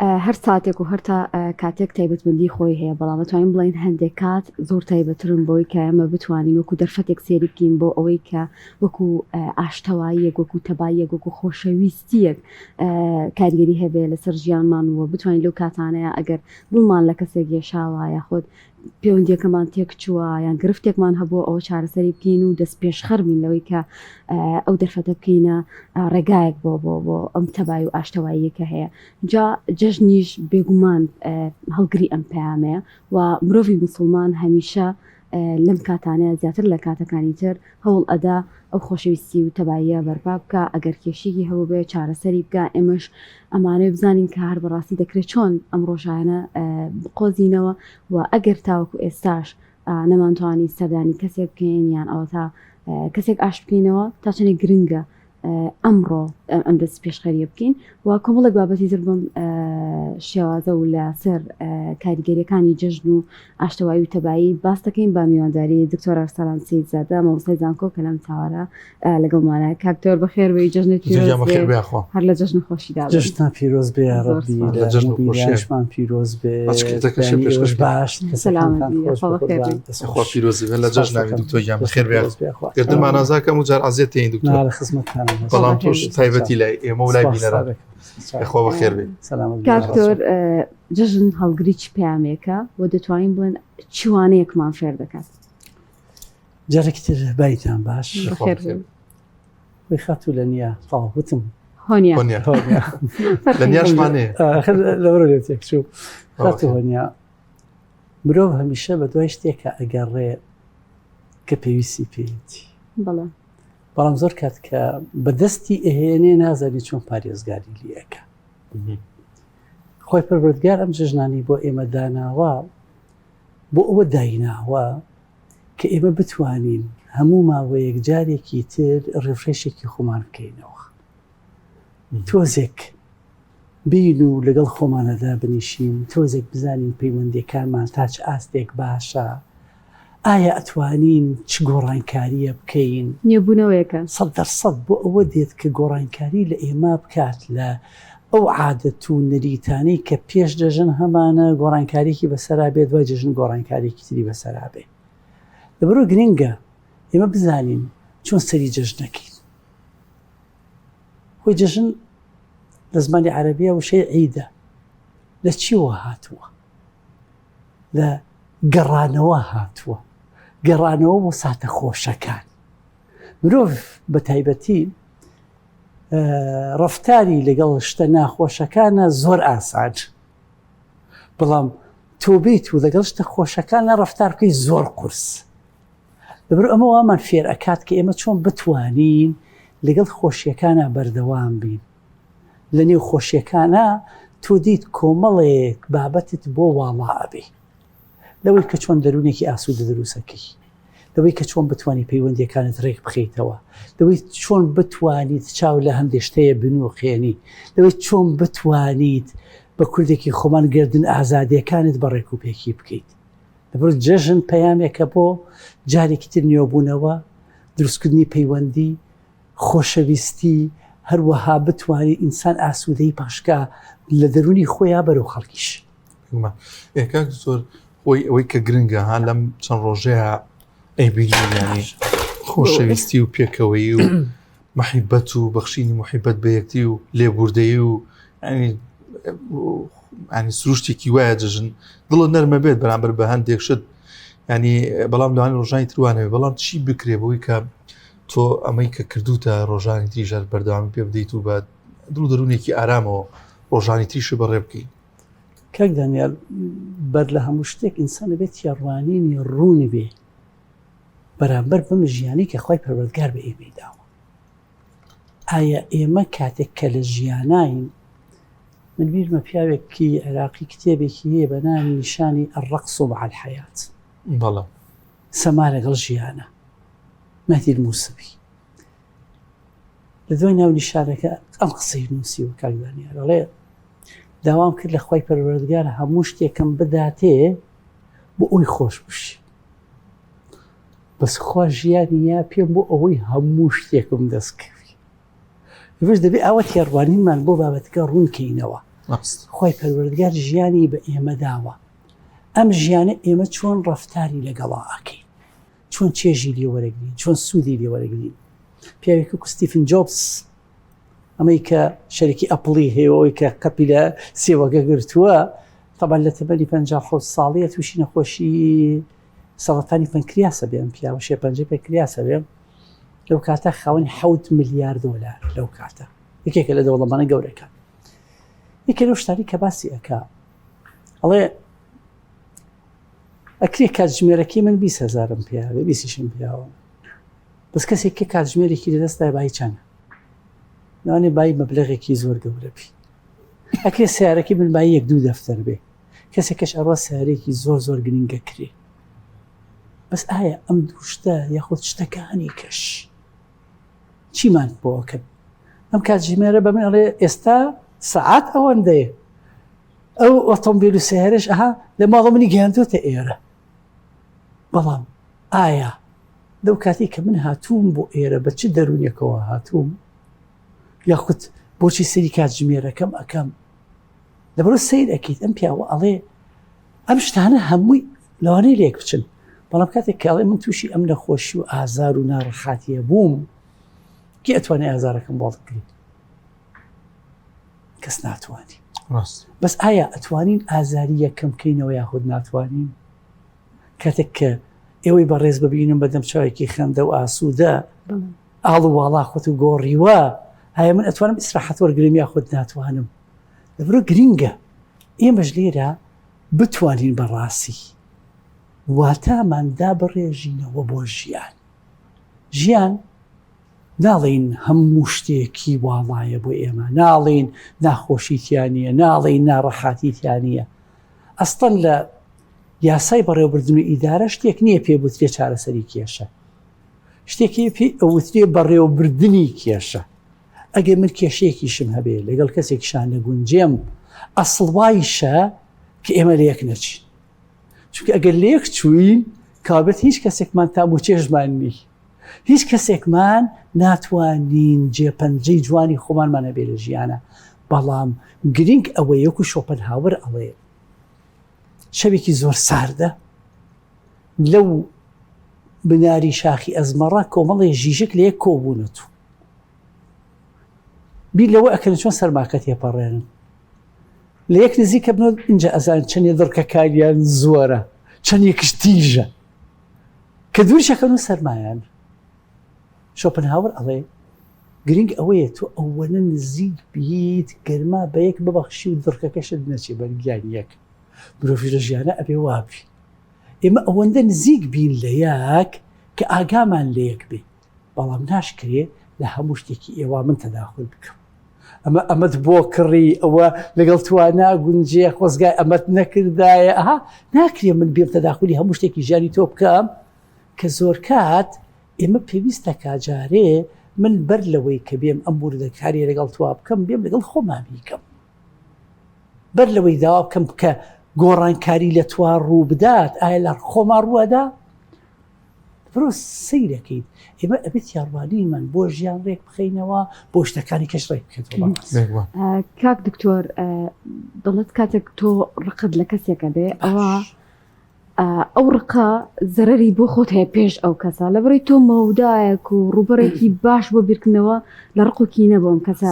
هەر ساتێک و هەر تا کاتێک تایبەتمەندی خۆی هەیە، بەڵام ئەتوانین بڵێین هەندێک کات زۆر تایبەترن بەوەی کە ئێمە بتوانین وەکو دەرفەتێک سەیری بکەین بۆ ئەوەی کە وەکو ئاشتەواییەک، وەکو تەباییەک، وەکو خۆشەویستییەک کاریگەری هەبێ لەسەر ژیانمان و بتوانین لەو کاتانەیە ئەگەر دڵمان لە کەسێک یەشاوە یاخود پەیوەندیەکەمان تێکچووە یان گرفتێکمان هەبووە ئەوە چارەسەری بکەین و دەست پێشخەر بین لەوەی کە ئەو دەرفەتە بکەینە ڕێگایەک بۆ بۆ بۆ ئەم تەبای و ئاشتەواییە کە هەیە جا جەژنیش بێگومان هەڵگری ئەم پەیامەیە و مرۆڤی مسلمان هەمیشە لەم کاتانە زیاتر لە کاتەکانی تر هەوڵ ئەدا ئەو خۆشەویستی و تەباییە بەرپا بکا، ئەگەر کێشەیەکی هەبووبێ چارەسەری بکا، ئێمەش ئەمانەوێ بزانین کە هەر بەڕاستی دەکرێت چۆن ئەم ڕۆژانە بقۆزینەوە و ئەگەر تاوەکو ئێستاش نەمانتوانی سەردانی کەسێک بکەین یان ئەوەتا کەسێک ئاشت بکەینەوە تا چەندێک گرنگە ئەمڕۆ ئەم دەست پێشخەریە بکەین و کۆمەڵێک بابەتی تر بەم شێوازە و لەسەر کاریگەریەکانی جەژن و ئاشتەوایی و تەبایی باس دەکەین بە میوانداری دکتۆر ئەرسەلان سەیدزادە مامۆستای زانکۆ کە لەم تاوارە لەگەڵمانە کاک دکتۆر بەخێر بێی جەژنت پیرۆز بێ هەر لە جەژن خۆشیدا بن. جەژنتان پیرۆز بێ زۆر یاڕەبی سپاس. لە لە جەژن و هەموو خۆشیان. بینەرانیشمان پیرۆز بێ ماچکردەکەشی بەیانی پێشکەش ئێوەش بکەین. باش سەلامەت کەسەکانتان بی خۆش یاخوا بێ بەخێر قوربان بێی. دەست خوا خۆش پیرۆزی بێ لە سپاس جەژناوی دەکەم دکتۆر گیان دەست بەخێر بێ پیرۆز بێ یاخوا گردنمان ئازاکەم و جار عەزیەت تێین دکتۆر نا لە خزمەتتانم هەست بەڵام بەخێر تۆش بێی. تایبەتی لای ئێمە و لای سپاس بینەران دەکەم. یاخوا بەخێر بێی. سەلامەت بی کاک یاڕەبی. دکتۆر جەژن هەڵگری چ پەیامێکە و دەتوانین بڵێن چ وانەیەکمان فێر دەکات؟ جارێکی تر بایتان باش. یاخوا بەخێر بەخێر بێی. وەی خاتوو لە نیا تەواو وتم. هۆنیا. هۆنیا. هۆنیا. لە نیاشمان هەیە. ئاخر لەوەرە لێ تێکچوو. خاتوو بەخێر. هۆنیا مرۆڤ هەمیشە بە دوای شتێکە ئەگەڕێ کە پێویستی پێیەتی. بەڵێ. بەڵام زۆر کات کە بەدەستی ئەهێنێ نازانی چۆن پارێزگاری لێ ئەکا. خۆی پەروەردگار ئەم جەژنانەی بۆ ئێمە داناوە بۆ ئەوە دایناوە کە ئێمە بتوانین هەموو ماوەیەک جارێکی تر ڕێفرێشێکی خۆمان بکەینەوە تۆزێک بین و لەگەڵ خۆمانەدا بنیشین تۆزێک بزانین پەیوەندیەکانمان تا چ ئاستێک باشە ئایا ئەتوانین چ گۆڕانکاریە بکەین؟ نوێبوونەوەیەکە. 100% بۆ ئەوە دێت کە گۆڕانکاری لە ئێمە بکات لە ئەو عادەت و نەریتانەی کە پێش جەژن هەمانە گۆڕانکاریی بەسەرا بێ دوای جەژن گۆڕانکاریی تری بەسەرا بێ لەبەرئەوە گرنگە ئێمە بزانین چۆن سەری جەژنەکەین خۆی جەژن لە زمانی عەرەبیە وشەی عیدە لە چیوە هاتووە؟ لە گەڕانەوە هاتووە گەڕانەوە بۆ ساتە خۆشەکان مرۆڤ بە تایبەتی ڕفتاری لەگەڵ شتە ناخۆشەکانە زۆر ئاسان بەڵام تۆ بیت و لەگەڵ شتە خۆشەکانە ڕفتار بکەی زۆر قورس لەبەر ئەمە وامان فێر ئەکات کە ئێمە چۆن بتوانین لەگەڵ خۆشیەکانە بەردەوام بین لە نێو خۆشیەکانە تۆ دیت کۆمەڵێک بابەتت بۆ واڵا ئەبێ لەوەی کە چۆن دەروونێکی ئاسوودە دروستەکەی لەوەی کە چۆن بتوانی پەیوەندیەکانت ڕێک بخەیتەوە لەوەی چۆن بتوانیت چاو لە هەندێک شتەیە بنوقێنی لەوەی چۆن بتوانیت بە کوردێکی خۆمان گردن ئازادیەکانت بە ڕێک و پێکی بکەیت لەبەر جەژن پەیامێکە بۆ جارێکی تر نوێبوونەوە دروستکردنی پەیوەندی خۆشەویستی، هەروەها بتوانێت ئینسان ئاسوودەیی پەخشکا لە دەروونی خۆیا بەرەو خەڵکیش. بێگومان. ئێ کاک دکتۆر خۆی ئەوەی کە گرنگە ها لەم چەند ڕۆژەیە ئەیبینین یانی خۆشەویستی و پێکەوەیی و محیبەت و بەخشینی محیبەت بە یەکتری و لێبوردەیی و ینی ینی سروشتێکی وایە جەژن دڵە نەرمە بێت بەرامبەر بە هەندێک شت ینی بەڵام لەوانی ڕۆژانی تروانەوە بەڵام چی بکرێ بۆی کە تۆ ئەمەی کە کردوتە ڕۆژانی تریش هەر بەردەوامی پێ بدەیت و بە دڵ و دەروونێکی ئارامەوە ڕۆژانی تریش بەڕێ بکەیت. کاک دانیال بەر لە هەموو شتێک ئینسان ئەبێت تێڕوانینی ڕوونی بێ بەرامبەر بەم ژیانەی کە خوای پەروەردگار بە ئێمەی داوە. ئایا ئێمە کاتێک کە لە ژیاناین من بیرمە پیاوێکی عێراقی کتێبێکی هەیە بە ناوی نیشانی الرقص مع الحیات. بەڵێ. سەما لەگەڵ ژیانە. مەهدی الموسوی لە دوای ناونیشانەکە ئەم قسەی نووسیوە کاک دانیار ئەڵێ داوام کرد لە خوای پەروەردگار هەموو شتێکم بداتێ بۆ ئەوی خۆش بشی بەس خوا ژیانی یا پێم بۆ ئەوەی هەموو شتێکم دەستکەوی بەش دەبێ ئەوە تێڕوانینمان بۆ بابەتەکە ڕوونکەینەوە. خۆی پەروەردگار ژیانی بە ئێمە داوە ئەم ژیانە ئێمە چۆن ڕەفتاری لەگەڵا ئەکەین چۆن چێژی لێ وەرەگرین چۆن سوودی لێ وەرەگرین پیاوێکی وەکو ستیفن جۆبس ئەمەی کە شەرکی ئەپڵی هەیە ئەوی کە قەپی لە سێوەکە گرتووە طبعا لە تەمەنی 57 ساڵیە تووشی نەخۆشی سەڵەتانی پەنکریاسە بێ ئەم پیاوە شێرپەنجەی پەنکریاسە بێ لەو کاتە خاوەنی حەوت ملیار دۆلار لەو کاتە یەکێکە لە دەوڵەمەنە گەورەکان یەکێ لەو شتانی کە باسی ئەکا ئەڵێ ئەکرێ کاتژمێرەکەی من 20 هزارم پیاوێ بیسیشم پیاوە بەس کەسێک کە کاتژمێرێکی لەدەستای بای چەنە لەوانێ بای مەبلغێکی زۆر گەورە بی ئەکرێ سیارەکەی من بای یەک دوو دەفتەر بێ کەسێکەش ئەڕوا سیارێکی زۆر زۆر گرنگە کرێ بەس ئایا ئەم دوو شتە یاخود شتەکانی کەش چیمان بۆ ئەکەن ئەم کاتژمێرە بە من ئەڵێ ئێستا سەعات ئەوەندەیە ئەو ئۆتۆمبیل و سیارەش ئەها لە ماڵە منی گەیاندوتە ئێرە بەڵام ئایا لەو کاتی کە من هاتووم بۆ ئێرە بە چ دەروونێکەوە هاتووم یاخود بۆچی سەری کاتژمێرەکەم ئەکەم لەبەرو سەیر ئەکەیت ئەم پیاوە ئەڵێ ئەم شتانە هەمووی لەوانەیە لێک بچن بەڵام کاتێک کە ئەڵێ من تووشی ئەم نەخۆشی و ئازار و ناڕەحاتیە بووم کێ ئەتوانێ ئازارەکەم بۆ بکرێت کەس ناتوانانی بەس ئایا ئەتوانین ئازاری یەکەم بکەینەوە یاخود ناتوانین کاتێک کە ئێوەی بەڕێز ببینم بەدەم چاوێکی خەندە و ئاسوودە ئاڵ و واڵا خۆت و گۆڕیوە ئایا من ئەتوانم ئیسراحەت وەرگرم یاخود ناتوانم لەبەرئەوە گرینگە ئێمەش لێرە بتوانین بەڕاستی واتامان دابڕێژینەوە بۆ ژیان. ژیان ناڵێین هەموو شتێکی واڵایە بۆ ئێمە، ناڵێین ناخۆشی تیا نییە، ناڵێین ناڕەحاتی تیا نییە. ئەسڵەن لە یاسای بەڕێوەبردن و ئیدارە شتێک نییە پێ بوترێ چارەسەری کێشە. شتێکی پێ ئەوترێ بەڕێوەبردنی کێشە. ئەگەر من کێشەیەکیشم هەبێ لەگەڵ کەسێکیشان نەگونجێم ئەسڵ وایشە کە ئێمە لە یەک نەچین چونکە ئەگەر لە یەک چوین کابێت هیچ کەسێکمان تام و چێژمان نی هیچ کەسێکمان ناتوانین جێپەنجەی جوانی خۆمانمان هەبێ لە ژیانە بەڵام گرنگ ئەوەیە وەکو شۆپنهاوەر ئەڵێ شەوێکی زۆر ساردە لەو بناری شاخی ئەزمەڕە کۆمەڵێ ژیژک لە یەک کۆبوونەت و بیر لەوە ئەکەن چۆن سەرماکە تێپەڕێنن لە یەک نزیکە بنەوە اینجا ئەزان چەندێ دڕکەکاریان زۆرە چەند یەکش تیژە کە دوورشەکەن و سەرمایان شۆپنهاوەر ئەڵێ گرنگ ئەوەیە تۆ ئەوەنە نزیک بیت گەرما بە یەک ببەخشی و دڕکەکەشت نەچێ بەر گیان یەک مرۆڤی لە ژیانە ئەبێ وابی ئێمە ئەوەندە نزیک بین لە یەک کە ئاگامان لە یەک بێ بەڵام ناشکرێ لە هەموو شتێکی ئێوە من تەداخول بکەم ئەمە ئەمەت بۆ کڕی ئەوە لەگەڵ توا ناگونجێ خۆزگای ئەمەت نەکردایە ئەها ناکرێ من بێم تەداخلی هەموو شتێکی ژیانی تۆ بکەم کە زۆرکات ئێمە پێویستە کاجارێ من بەر لەوەی کە بێم ئەم وردەکاری لەگەڵ توا بکەم بێم لەگەڵ خۆما بیکەم بەر لەوەی داوا بکەم کە گۆڕانکاری لە توا ڕوو بدات ئایا لە خۆما ڕووەدا برۆ سەیرەکەیت ئێمە ئەبێت تیاڕوانینمان بۆ ژیان ڕێک بخەینەوە بۆ شتەکانی کەش ڕێک بکەێتەوە کاک دکتۆر دەڵێت کاتێک تۆ ڕقت لە کەسێکە بێ ئەوە ئەو ڕقە زەرەری بۆ خۆت هەیە پێش ئەو کەسە لەبەرەی تۆ مەودایەک و ڕووبەرێکی باش بۆ بیرکردنەوە لە ڕق و کینە بۆ ئەم کەسە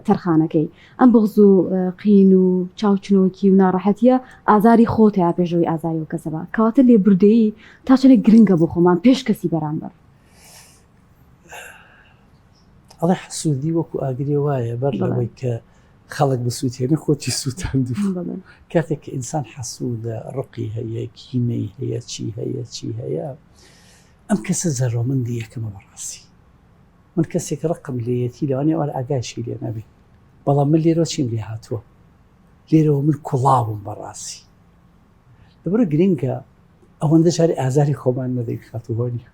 تەرخانەکەی ئەم بغز و قین و چاوچنۆکی و ناڕەحەتیە ئازاری خۆت هەیە پێشەوەی ئازاری ئەو کەسە بە کەواتە لێبوردەیی تا چەندێک گرنگە بۆ خۆمان پێش کەسی بەرامبەر. ئەڵێ حەسوودی وەکو ئاگرێ وایە بەر لەوەی کە خەڵک بسووتێنێ خۆتی سووتاندوو کاتێک کە ئینسان حەسوودە ڕقی هەیە کینەی هەیە چی هەیە چی هەیە ئەم کەسە زەرۆمەندی یەکەمە بەڕاستی من کەسێک ڕقم لێیەتی لەوانەیە ئەوان ئاگایشی لێ نەبێ بەڵام من لێرەوە چیم لێ هاتووە لێرەوە من کوڵاوم بەڕاستی لەبەر گرنگە ئەوەندە جاری ئازاری خۆمان نەدەین خاتوهۆنی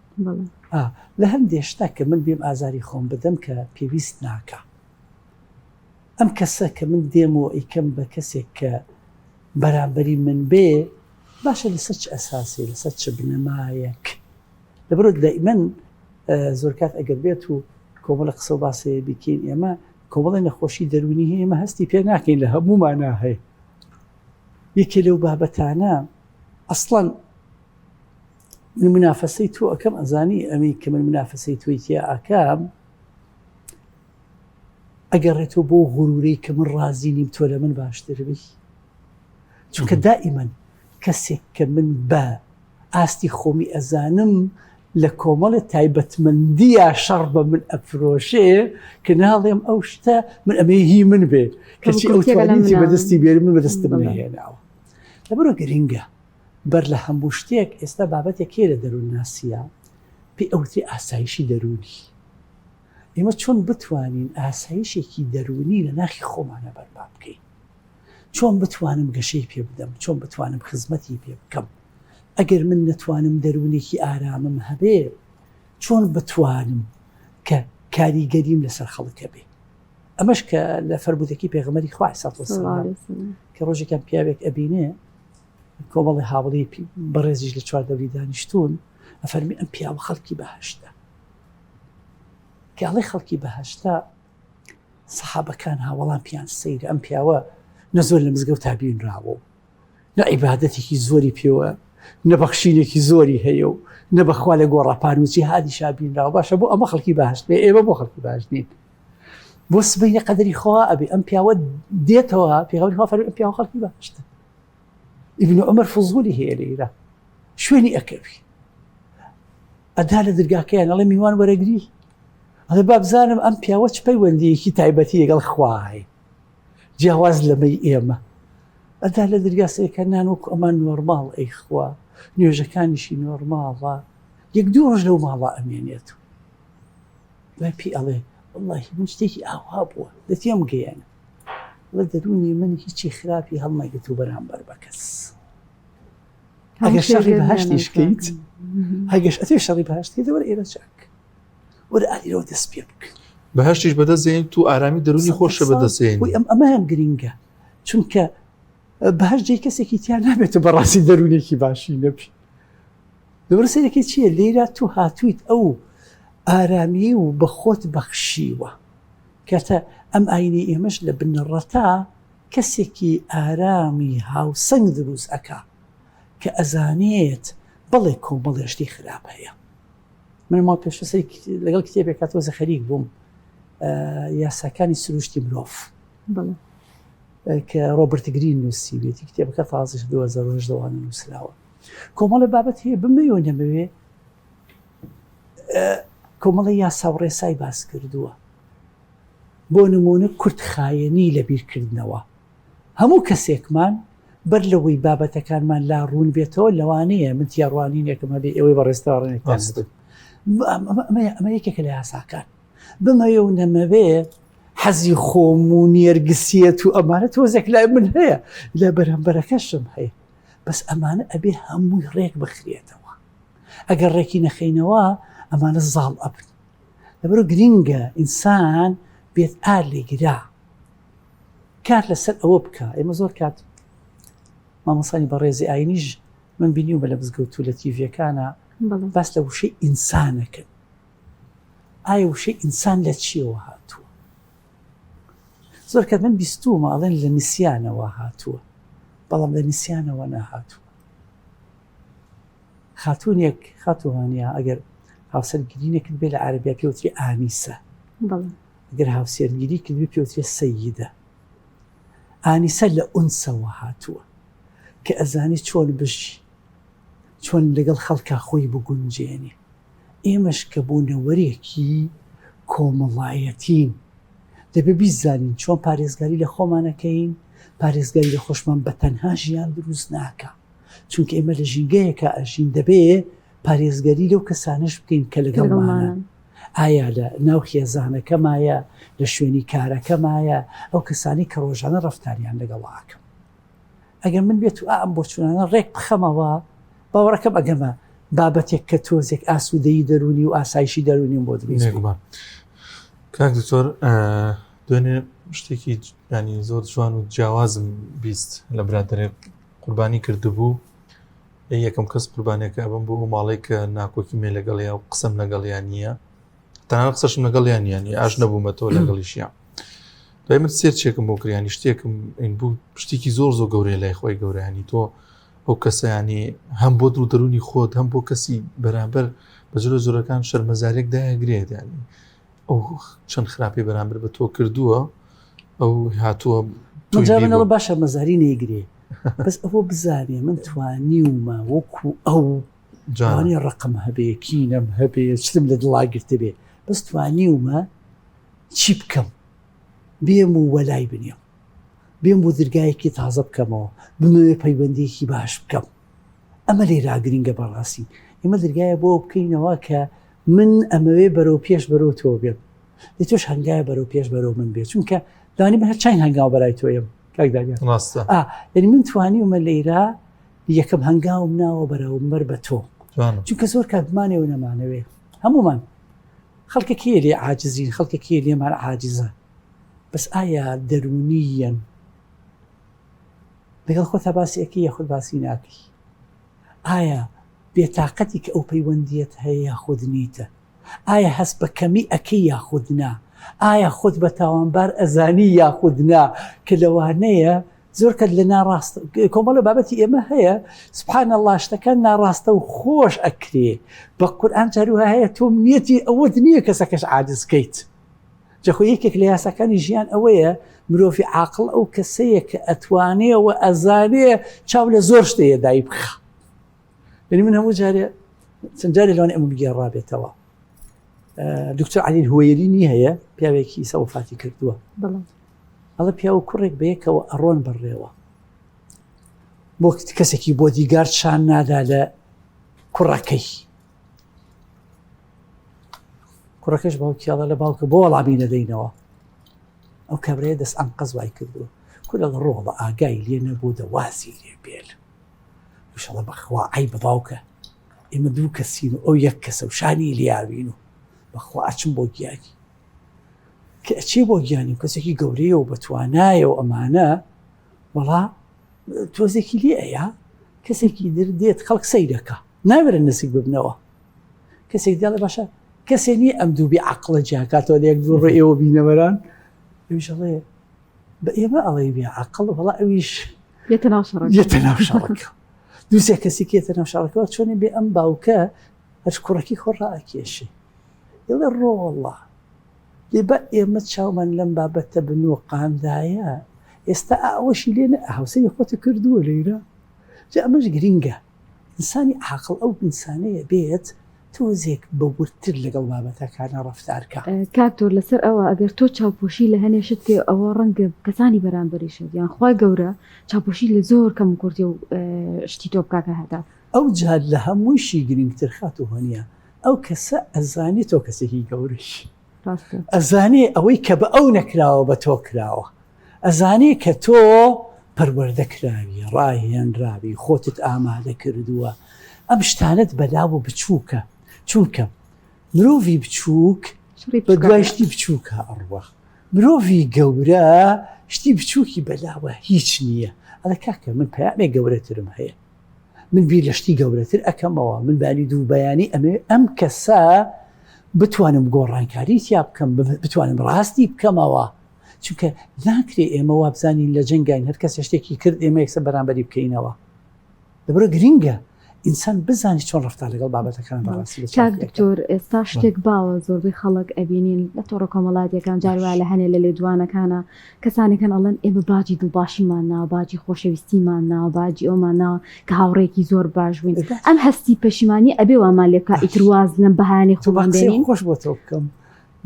لە هەندێ شتا کە من بێم ئازاری خۆم بدەم کە پێویست ناکە ئەم کەسە کە من دێم و ئەیکەم بە کەسێک کە بەرامبەری من بێ باشە لەسەر چ ئەساسێ لەسەر چ بنەمایەک لەبەرئەوە دائیمەن زۆرکات ئەگەر بێت و کۆمەڵە قسە و باسێ بیکەین ئێمە. کۆمەڵی نەخۆشی دەروونی هەیە ئێمە هەستی پێ ناکەین لە هەموومانا هەیە. یەکێ لەو بابەتانە ئەسڵەن من منافەسەی تۆ ئەکەم ئەزانی ئەمی کە من منافەسەی تۆی تیا ئەکەم ئەگەڕێتەوە بۆ غرورەی کە من ڕازی نیم تۆ لە من باشتر بی چونکە دائیمەن کەسێک کە من بە ئاستی خۆمی ئەزانم لە کۆمەڵێ تایبەتمەندییا شەڕ بە من ئەفرۆشێ کە ناڵێم ئەو شتە من ئەمەی هی من بێ کەچی ئەو توانیتی بەدەستی بێری من بەدەستم نەهێناوە لەبەرە گرنگە بەر لە هەموو شتێک ئێستا بابەتێک هەیە لە دەروونناسیە پێی ئەوترێ ئاسایشی دەروونی ئێمە چۆن بتوانین ئاسایشێکی دەروونی لە ناخی خۆمانە بەرپا بکەین چۆن بتوانم گەشەی پێ بدەم چۆن بتوانم خزمەتی پێ بکەم ئەگەر من نەتوانم دەروونێکی ئارامم هەبێ چۆن بتوانم کە کاریگەریم لەسەر خەڵک هەبێ ئەمەش کە لە فەرموودەکەی پێغەمبەری خوا علیه الصلاة والسلام کە ڕۆژێکیان پیاوێک ئەبینێ کۆمەڵی هاوڵی بەڕێزیش لە چواردەوری دانیشتون ئەفەرمی ئەم پیاوە خەڵکی بەهشتە کە ئەڵێ خەڵکی بەهشتە سەحابەکان هاوەڵان پیان سەیرە ئەم پیاوە نە زۆر لە مزگەوتا بینراوە و نە عیبادەتێکی زۆری پێوە نە بەخشینێکی زۆری هەیە و نە بەخوا لە گۆڕەپان و جیهادیشا بینراوە باشە بۆ ئەمە خەڵکی بەهشت بێ ئێمە بۆ خەڵکی بەهشت نین بۆ سبەینە قەدەری خوا ئەبێ ئەم پیاوە دێتەوە پێغەمبەری خوا فەرمی ئەم پیاوە خەڵکی بەهشتە ئیبن عومەر فزولی هەیە لێرە شوێنی ئەکەوی ئەدا لە درگاکەیان ئەڵێ میوان وەرەگری ئەڵێ با بزانم ئەم پیاوە چ پەیوەندیەکی تایبەتی لەگەڵ خوا هەیە جیاواز لەمەی ئێمە ئەدا لە درگا سەیرکە نان وەکو ئەمان نۆرماڵ ئەی خوا نوێژەکانیشی نۆرماڵە یەک دوو ڕۆژ لەو ماڵە ئەمێنێت دوای پێی ئەڵێ وەڵڵاهی من شتێکی ئاوا بووە لە تێم گەیەنە لە دەروونی من هیچی خراپی هەڵنەگرت و بەرامبەر بە کەس ئەگەر شەڕی بەهشتیش کەیت ئەگەش ئەتێ شەڕی بەهشت کەیت وەرە ئێرە چاک وەرە ئالیرەوە دەست پێ بکە بەهشتیش بەدەست دێنیت تو ئارامی دەروونی خۆشە بەدەست دێنی ئەم ئەمەیان گرینگە چونکە بەهشت جێی کەسێکی تیا نابێت و بەڕاستی دەروونێکی باشی نەبی لەبەر سەیرەکەی چییە لێرە تو هاتوویت ئەو ئارامی و بە خۆت بەخشیوە کاتە ئەم ئاینی ئێمەش لە بنەڕەتا کەسێکی ئارامی هاوسەنگ دروست ئەکا کە ئەزانێت بەڵێ کۆمەڵێ شتی خراپ هەیە من ماڵ پێش سەری لەگەڵ کتێبێک تۆزە خەریک بووم یاساکانی سروشتی مرۆڤ کە ڕۆبرت گرین نووسیوێتی کتێبەکە تازش 2010 وانە نووسراوە کۆمەڵە بابەت هەیە بمەوێ و نەمەوێ کۆمەڵی یاسا و ڕێسای باس کردووە بۆ نمونە کورتخایەنی لە بیرکردنەوە هەموو کەسێکمان بەر لەوەی بابەتەکانمان لا ڕوون بێتەوە لەوانەیە من تیاڕوانینێکم هەبێ ئێوەی بەڕێزتەوەڕێنێکتان هەبێت ئەمە یەکێکە لە یاساکان بمەوێ و نەمەوێ حەزی خۆم و نێرگسیەت و ئەمانە تۆزێک لای من هەیە لە بەرامبەرەکەشم هەیە بەس ئەمانە ئەبێ هەمووی ڕێک بخرێتەوە ئەگەر ڕێکی نەخەینەوە ئەمانە زاڵ ئەبن لەبەرو گرینگە ئینسان بێت ئار لێگرا کار لەسەر ئەوە بکە ئێمە زۆر کات مامۆسانی بەڕێزی ئاینیش من بینیومە لە مزگەوت و لە تیڤیەکانە باس لە وشەی ئینسانەکەن ئایا وشەی ئینسان لە چیەوە هاتووە زۆر کات من بیستوومە ئەڵێن لە نسیانەوە هاتووە بەڵام لە نسیانەوە نەهاتووە خاتونێک خاتوانە ئەگەر هاوسەرگیری نەکرد بێ لە عربیا پێوتری ئانیسە گەر هاوسەرگیری کردبێ پێوترێ سەیدە. ئانیسە لە ئونسەوە هاتووە کە ئەزانێ چۆن بژی، چۆن لەگەڵ خەڵکا خۆی بگونجێنێ. ئێمەش کە بوونەوەرێکی کۆمەڵایەتین، دەبێ بیزانین چۆن پارێزگاری لە خۆمان ئەکەین، پارێزگاری لە خۆشمان بە تەنها ژیان دروست ناکا، چونکە ئێمە لە ژینگەیەکا ئەژین دەبێ پارێزگاری لەو کەسانەش بکەین کە لەگەڵمانن. ئایا لە ناو خێزانەکەمایە، لە شوێنی کارەکەمایە، ئەو کەسانەی کە ڕۆژانە ڕەفتاریان لەگەڵا ئەکەم. ئەگەر من بێت و ئا ئەم بۆچوونانە ڕێک بخەمەوە، باوەڕەکەم ئەگەمە بابەتێک کە تۆزێک ئاسوودەیی دەروونی و ئاسایشی دەروونیم بۆ دروست بێ. بێگومان. کاک دکتۆر دوێنێ شتێکی ینی زۆر جوان و جیاوازم 20 لە برادێک قوربانی کردبوو ئەی یەکەم کەس قوربانیەکە ئەبم بۆ ئەو ماڵەی کە ناکۆکی مێ لەگەڵیا و قسەم لەگەڵیان نییە تەنانەت قسەشم لەگەڵیان نییە ئاش نەبوومەتەوە لەگەڵیشیان. دوای من search ێکم بۆ کریانی شتێکم این بوو شتێکی زۆر زۆر گەورەیە لای خۆی گەورەیانی تۆ ئەو کەسیانی هەم بۆ دڵ دەرونی خۆت هەم بۆ کەسی بەرامبەر بە جۆرە جۆرەکان شەرمەزارێک دایگرێت ینی ئەو چەند خراپی بەرامبەر بە تۆ کردووە ئەو هاتووە منەڵ باشە مەزاری نەیگرێ بەس ئەوە بزانێ من توانیومە وەکو ئەو جوانی ڕقم هەبێ کینەم هەبێ شتم لە دڵا گرتبێ بەس توانیومە چی بکەم بێم و وەلای بنێم بێم و درگایەکی تازە بکەمەوە بمەوێ پەیوەندیەکی باش بکەم ئەمە لێرا گرنگە بەڕاستی ئێمە درگایە بۆ بکەینەوە کە من ئەمەوێ بەرەو پێش بەرەو تۆ بێم لە تۆش هەنگایە بەرەو پێش بەرەو من بێ چونکە دانی من هەر چین هەنگاو بەرای تۆیم کاک دانیال ڕاستە یعنی من توانیومە لێرە یەکەم هەنگاوم ناوە بەرەومبەر بە تۆ چونکە زۆر کات بمانەوە نەمانەوێ هەمومان خەڵکە کێ لێ عاجزین خەڵکە کێ لێمان عاجزە بەس ئایا دەرونیەن لەگەڵ خۆتا باسی ئەکەی یاخود باسی ناکەی ئایا بێتاقەتی کە ئەو پەیوەندیت هەیە یاخود نیتە ئایا هەست بە کەمی ئەکەی یاخود نا ئایا خۆت بە تاوانبار ئەزانی یاخود نا کە لەوانەیە زۆر کەس لە ناڕاست کۆمەڵە بابەتی ئێمە هەیە سبحان الله شتەکان ناڕاستە و خۆش ئەکرێ بە قورئان جاروها هەیە تۆ نیەتی ئەوەت نییە کەسەکەش عاجز کەیت جەخۆ یەکێک لە یاساکانی ژیان ئەوەیە مرۆڤی عاقڵ ئەو کەسەیە کە ئەتوانێ و ئەزانێ چاو لە زۆر شتەیە دای بخە یعنی من هەموو جارێ چەند جارێ لەوان ئەمە بگێڕابێتەوە دکتۆر علی هوەیرینی هەیە پیاوێکی ئیسا وەفاتی کردووە ئەڵێ پیاو و کوڕێک بەیەکەوە ئەڕۆن بەڕێوە بۆ کەسێکی بۆدیگارد شان نادا لە کوڕەکەی کوڕەکەش باوکیاڵە لە باوکە بۆ وەڵامی نەدەینەوە ئەو کابرایە دەست ئەم قەز وای کردووە کورە لە ڕۆڵە ئاگای لێ نەبوو دەوازی لێ بێل وشەڵە بەخوا عی بە باوکە ئێمە دوو کەسین و ئەو یەک کەسە و شانی لیاوین و بەخوا ئەچم بۆ گیانی کە ئەچێ بۆ گیانی و کەسێکی گەورەیە و بەتوانایە و ئەمانە وەڵا تۆزێکی لێ ئەیا کەسێکی در دێت خەڵک سەیرەکە ناوێرن نزیک ببنەوە کەسێک دەڵێ باشە کەسێ نییە ئەم دووبی عقلە جیاکاتەوە لە یەک دوو ڕێ ئێوە بینەوەران ئەویش ئەڵێ بە ئێمە ئەڵێ بێ عقل وەڵا ئەویش یەتە ناو شەڕەکە یەتە ناو شەڕەکە دووسێ کەسی کێتە ناو شەڕەکەەوە چۆنی بێ ئەم باوکە هەر کوڕەکی خۆ ڕائەکێشێ ئەڵێ ڕۆڵە لێ با ئێمە چاومان لەم بابەتە بنوقاندایە ئێستا ئەوەشی لێ نە هاوسەری خۆتە کردووە لەیرە جا ئەمەش گرینگە ئینسانی عاقڵ ئەو ئینسانەیە بێت تۆزێک بە وردتر لەگەڵ بابەتەکانە ڕەفتار کا. کاک تۆر لەسەر ئەوە ئەگەر تۆ چاوپۆشی لە هەنێ شت بکەی ئەوە ڕەنگە کەسانی بەرامبەریشت یان خوای گەورە چاوپۆشی لە زۆر کەم و کورتی و شتی تۆ بکا کە هەتا. ئەوجا لە هەموویشی گرنگتر خاتوو هۆنیا ئەو کەسە ئەزانێ تۆ کەسێکی گەورەی. ڕاستە. ئەزانێ ئەوەی کە بە ئەو نەکراوە بە تۆ کراوە. ئەزانێ کە تۆ پەروەردە کراوی، ڕاهێنراوی، خۆتت ئامادە کردووە. ئەم شتانەت بەلاوە بچووکە. چونکە مرۆڤی بچووک بە دوای شتی بچووکا ئەڕوا. مرۆڤی گەورە شتی بچووکی بەلاوە هیچ نییە. ئەڵێ کاکە من پەیامێک گەورەترم هەیە. من بیر لە شتی گەورەتر ئەکەمەوە من بانی دوو بەیانی ئەمێ ئەم کەسە بتوانم گۆڕانکاری تیا بکەم بتوانم ڕاستی بکەمەوە چونکە ناکرێ ئێمە وابزانین لە جەنگین هەر کەسێ شتێکی کرد ئێمە یەکسەر بەرامبەری بکەینەوە لەبەرە گرینگە ئینسان بزانێت چۆن ڕفتار لەگەڵ بابەتەکان بەڕاستی لە کاک دکتۆر ئێستا شتێک باوە زۆربەی خەڵک ئەبینین لە تۆڕە کۆمەڵاتیەکان جار وایە لە هەنێ لە لێدوانەکانە کەسانێکن ئەڵێن ئێمە باجی دڵباشیمان ناوە باجی خۆشەویستیمان ناوە باجی ئەومان ناوە کە هاوڕێکی زۆر باش بووین ئەم هەستی پەشیمانی ئەبێ وامان لێ بکا ئیتر واز لەم بەهانەی خۆمان بێنین خۆش بۆ تۆ بکەم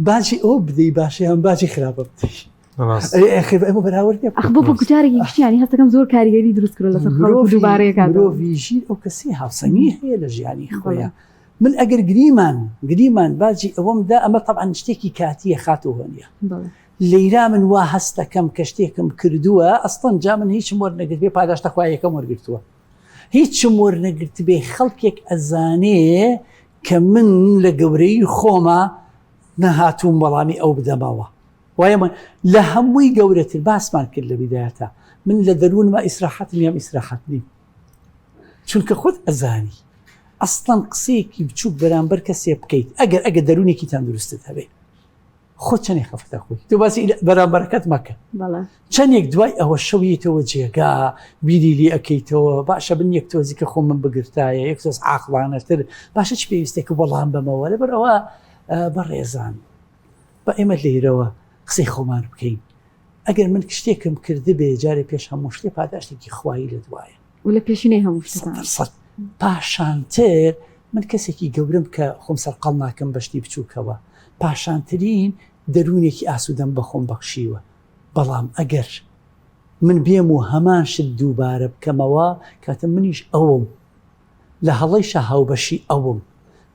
باجی ئەو بدەی باشە یان باجی خراپە بدەی ئەمە بەراورد نیە ئەخ بۆ بۆ گوتارێکی گشتیانی هەستەکەم زۆر کاریگەری دروست کردوە لەسەر خەڵک و دووبارەیە کاتەوە. مرۆڤی ژیر ئەو کەسەی هاوسەنگی هەیە لە ژیانی خۆیان من ئەگەر گریمان گریمان باجی ئەوەم دا ئەمە تەبعەن شتێکی کاتیە خاتوو هۆنیە لەیرا من وا هەستەکەم کە شتێکم کردووە ئەسڵەن جا من هیچم وەرنەگرت بێ پاداشتە خوایەکەم وەرگرتووە هیچم وەرنەگرت بێ خەڵکێک ئەزانێ کە من لە گەورەی خۆما نەهاتووم وەڵامی ئەو بدەمەوە وایە من لە هەمووی گەورەتر باسمان کرد لە بیدایەتە من لە دەروونمە ئیسراحەتم یام ئیسراحەت نیم چونکە خۆت ئەزانی ئەسڵەن قسەیەکی بچووک بەرامبەر کەسێ بکەیت ئەگەر ئەگە دەروونێکی تەندروستت هەبێ. خۆ چەندێک خەفەتە خۆی تۆ باسی بەرامبەرەکەت مەکە چەندێک دوای ئەوە شەویتەوە جێگا بیری لێ ئەەکەیتەوە باشە بن یەک تۆزی کە خۆم من بگرتایە یەک تۆز عاقڵانەتر باشە چ پێویستێک وەڵام بەمەوە لەبەر ئەوە بەڕێزان بە ئێمە لێرەوە قسەی خۆمان بکەین ئەگەر من شتێکم کردبێ جارێ پێش هەموو شتێ پاداشتێکی خوایی لە دوایە و لە پێشینەی هەموو شتەکان. سەد پاشانتر من کەسێکی گەورەم کە خۆم سەرقاڵ ناکەم بە شتی بچووکەوە پاشانترین دەروونێکی ئاسوودەم بە خۆم بەخشیوە بەڵام ئەگەر من بێم و هەمان شت دووبارە بکەمەوە کاتە منیش ئەوم لە هەڵەیشا هاوبەشی ئەوم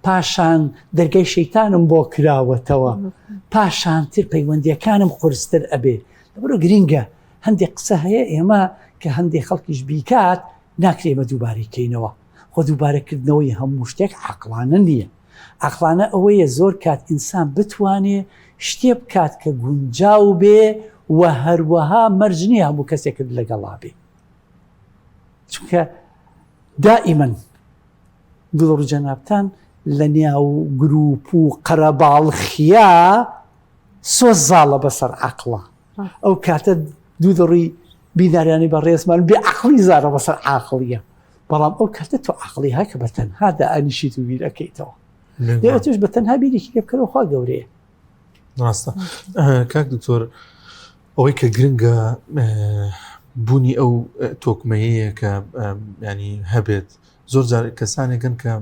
پاشان دەرگای شەیتانم بۆ کراوەتەوە پاشانتر پەیوەندیەکانم قورستر ئەبێ لەبەرئەوە گرینگە هەندێک قسە هەیە ئێمە کە هەندێک خەڵکیش بیکات ناکرێ ئێمە دووبارەی کەینەوە خۆ دووبارەکردنەوەی هەموو شتێک عەقڵانە نییە عەقڵانە ئەوەیە زۆر کات ئینسان بتوانێ شتێ بکات کە گونجاو بێ و هەروەها مەرج نییە هەموو کەسێکت لەگەڵا بێ چونکە دائیمەن گوڵڕ جەنابتان لە نێو گروپ و قەرەباڵخیا سۆز زاڵە بەسەر عەقڵا ئەو کاتە دوو دەڕووی بیناریانی بە ڕێزمان بێ عقلی زارە بەسەر عاقڵیە بەڵام ئەو کاتە تۆ عقلی هەکە بە تەنها دائنیشیت و بیرەکەیتەوە تۆش بە تەنها بیرێکی لێ بکەرەوە خوا گەورەیە ڕاستە کاک دکتۆر ئەوەی کە گرنگە بوونی ئەو تۆکمەیەیە کە ینی هەبێت زۆر جار کەسانێکن کە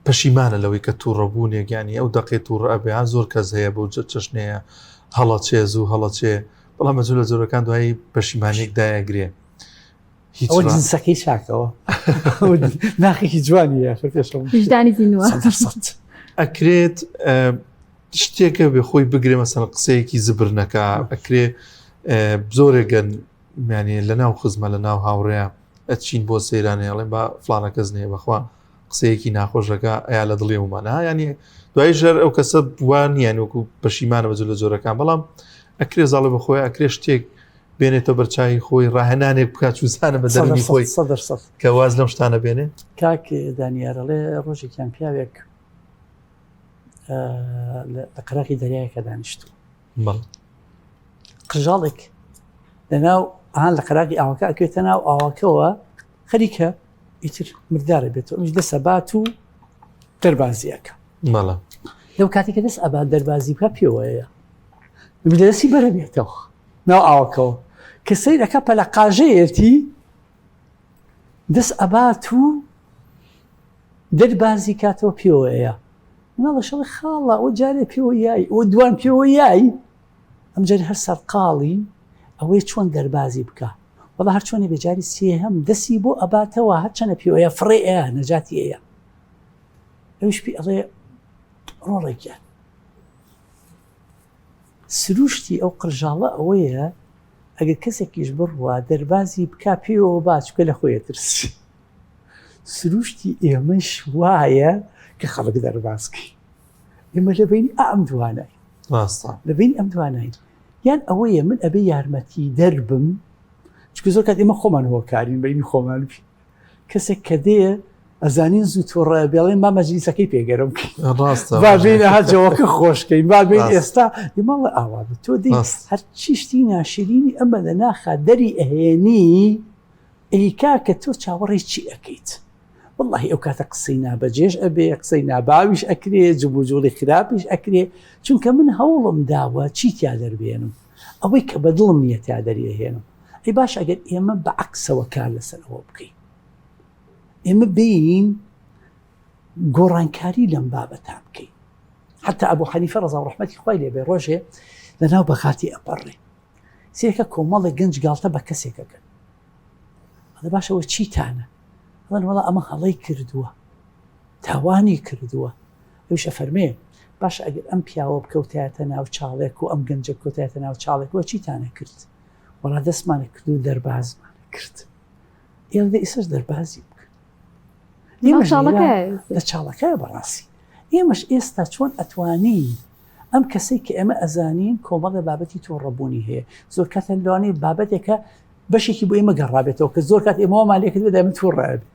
پەشیمانە لەوەی کە تووڕەبوونێک ینی ئەو دەقێ تووڕە ئەبێ ها زۆر کەس هەیە بۆ چەشنەیە هەڵەچێ زوو هەڵەچێ بەڵام بە لە زۆرەکان دوایی پەشیمانێک دایەگرێ هیچ جنسەکەی چاکەوە ناخێکی جوانیە ویژدانی زیندووە ئەکرێت شتێکە بێ خۆی بگرێ مەسەن قسەیەکی زبر نەکا ئەکرێ زۆرێگەن میانێ لە ناو خزمە لە ناو هاوڕێیان ئەچین بۆ سەیرانێ ئەڵێن با فلانە کەس نەیە بەخوا قسەیەکی ناخۆشەکە ئەیا لە دڵی ئەومانە ینی دوای ژەر ئەو کەسە وان نییە وەکو پەشیمانە بەجل لە جۆرەکان بەڵام ئەکرێ زاڵە بەخۆی ئەکرێ شتێک بێنێتە بەرچوی خۆی ڕاهێنانێک بکات چوزانە بە دەروونی خۆی کە واز لەم شتانە بێنێ کاک دانیارەڵێ ڕۆژێکیان پیاوێک لە قەراخی دەریایەکە دانیشتوو قژاڵێک لەناو ئاهان لە قەراغی ئاوەکە ئەکەوێتە ناو ئاوەکەوە خەریکە ئیتر مردارە بێتەوە ئەمیش دەسە بات و دەربازیەکە لەو کاتێک کە دەست ئەبات دەربازی بکە پێوەیە دەستی بەرە بێتەوە ناو ئاوەکەەوە کە سەیرەکە پەلەقاژەیەتی دەست ئەبات و دەربازی کاتەوە پێوەیە مناڵەش ئەڵێ خاڵە ئەوە جارێ پێوە یای ئەوە دوان پێوە یای ئەم جارێ هەر سەرقاڵی ئەوەی چۆن دەربازی بکە وەڵا هەر چۆنی بێجاری سێهەم دەسی بۆ ئەباتەوە هەرچەنە پێوەیە فڕێ ئەیە نەجاتی ئەیە ئەویش پێ ئەڵێ ڕۆڵێکیان سروشتی ئەو قرژاڵە ئەوەیە ئەگەر کەسێکیش بڕوا دەربازی بک پێوە با چکە لە خۆیە ترسی سروشتی ئێمەش وایە کە خەڵک دەرباز کەین ئێمە لە بینی ئەم دوانای ڕاستە لە بینی ئەم دوانای یان ئەوەیە من ئەبێ یارمەتی دەربم چکە زۆر کات ئێمە خۆمان هۆکارین بینی خۆمان بی کەسێک کە دێ ئەزانین زوو تووڕە بێڵێن با مەجلیسەکەی پێگەرم ڕاستە با بین ها جەوەکە خۆشکەین با بین ئێستا دیمەڵە ئاوا تۆ دی هەرچی شتی ناشرینی ئەمە لە ناخا دەری ئەهێنی ئەی کاکە تۆ چاوەڕێی چی ئەکەیت؟ وەڵاهی ئەو کاتە قسەی نابەجێش ئەبێ، قسەی ناباویش ئەکرێ، جموجوڵی خراپیش ئەکرێ، چونکە من هەوڵم داوە چی تیا دەربێنم، ئەوەی کە بە دڵم نییە تیا دەریئەهێنم. ئەی باشە ئەگەر ئێمە بە عەکسەوە کار لەسەر ئەوە بکەین، ئێمە بێین گۆڕانکاری لەم بابەتە بکەین. حەتا ئەبوو حەنیفە ڕەزا و ڕەحمەتی خوای لێ بێ ڕۆژێ لەناو بەغاتی ئەپەڕێ، سێکە کۆمەڵێک گەنج گاڵتە بە کەسێک ئەکەن ئەڵێ باشە ئەوە چیتانە ئەڵێن وەڵا ئەمە هەڵەی کردووە تاوانی کردووە ئەویش ئەفەرمێ باشە ئەگەر ئەم پیاوە بکەوتایەتە ناو چاڵێک و ئەم گەنجە بکەوتایەتە ناو چاڵێک وە چیتانە کرد وەڵا دەستمانە کرد و دەربازمانە کرد ئێڵ دە ئیسەش دەربازی بکەن لە چاڵەکە بەڕاستی ئێمەش ئێستا چۆن ئەتوانین ئەم کەسەی کە ئێمە ئەزانین کۆمەڵێ بابەتی توڕەبوونی هەیە زۆر کات لەوانەیە بابەتێکە بەشێکی بۆ ئێمە گەڕابێتەوە کە زۆر کات ئێمە وامان لێ کردووە دایمە توڕە ئەبێ.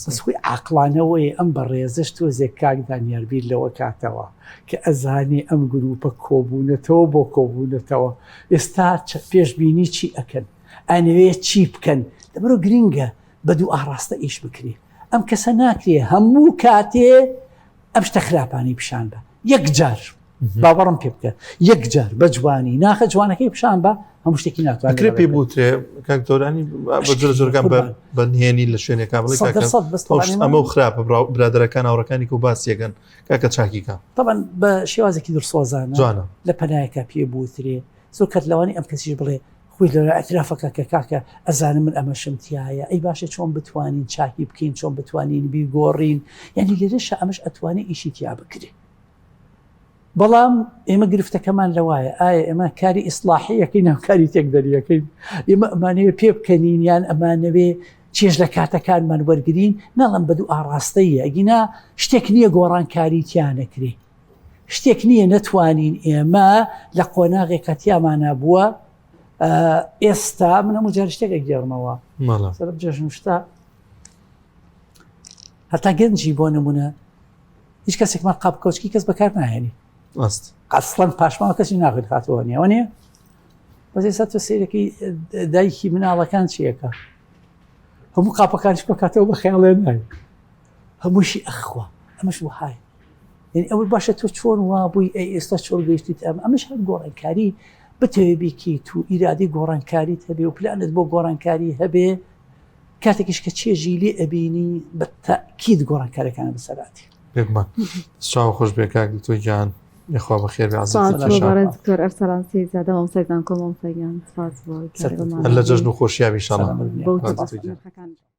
بەس خۆی عاقڵانەوەی ئەم بەڕێزش تۆزێک کاک دانیار بیر لەوە کاتەوە کە ئەزانێ ئەم گروپە کۆبوونەتەوە بۆ کۆبوونەتەوە ئێستا پێشبینی چی ئەکەن ئەنەوێ چی بکەن لەبەرو گرنگە بە دوو ئاڕاستە ئیش بکرێ ئەم کەسە ناکرێ هەموو کاتێ ئەم شتە خراپانەی پیشان بە یەک جار باوەڕم پێ بکە یەک جار بە جوانی ناخە جوانەکەی پیشان بە هەموو شتێکی ناتوانێت کرێ پێ بوترێ کاک دۆرانی بە جۆرە جۆرەکان بە نهێنی لە شوێنێکا بڵێ ئەمە و خراپە برادەرەکان هاوڕەکانی کو باسیەکەن کاکە چاکیکە طبعا بە شێوازێکی دڵسۆزانە جوانە لە پەنایەکە پێ بوترێ زۆر کات لەوانی ئەم کەسیش بڵێ خۆی لە ئەترافەکە کە کاکە ئەزانم من ئەمەشم تایە ئەی باشە چۆن بتوانین چاکی بکەین چۆن بتوانین بیگۆڕین یعنی لێرەشە ئەمەش ئەتوانێ ئیشی تیا بکرێ بەڵام ئێمە گرفتەکەمان لەوایە ئایا ئێمە کاری ئیسلاحیەکەی ناو کاری تێکدەریەکەین ئێمە ئەمانەوێ پێ بکەنین یان ئەمانەوێ چێژ لە کاتەکانمان وەرگین ناڵم بە دوو ئاڕاستەیە ئەگینا شتێک نییە گۆڕانکاری تیانەکرێ شتێک نییە نەتوانین ئێمە لە قۆناغێکە تیامانە بووە ئێستا من هەموو جار شتێک ئەگێڕمەوە سەرب جەژن شتا هەتا گەنجی بۆ نمونە هیچ کەسێکمان قاپ کەوچکی کەس بەکار ناهێنی ڕاست ئەسڵەن پاشماوە کەسی ناخێت هاتەوە نیە ئەوە نیە بەس ئێستا تۆ سەیرەکەی دایکی مناڵەکان چیەکە هەموو قاپەکانش بکاتەوە بە خەیاڵێ نای هەمووشی ئەخوا ئەمەش وهای یعنی ئەوە باشە تۆ چۆن وا بووی ئەی ئێستا چۆن گەیشتیت ئەم ئەمەش هەر گۆڕانکاری بتەوێ بیکەیت و ئیرادەی گۆڕانکاریت هەبێ و پلانت بۆ گۆڕانکاری هەبێ کاتێکیش کە چێژی لێ ئەبینی بە تەئکید گۆڕانکاریەکانە بەسەراتی. بێگومان چاو خۆش بێ کاک دکتۆر گیان یخوا بەخێر بێ عەزیز سپاس بۆ بەڕێز دکتۆر ئەرسەلان سەیدزادە مامۆستای زانکۆ مامۆستا گیان سپاس بۆ هەر لە جەژن و خۆشیابی ئینشاڵڵا. بۆ وتە باسە نرخەکانت.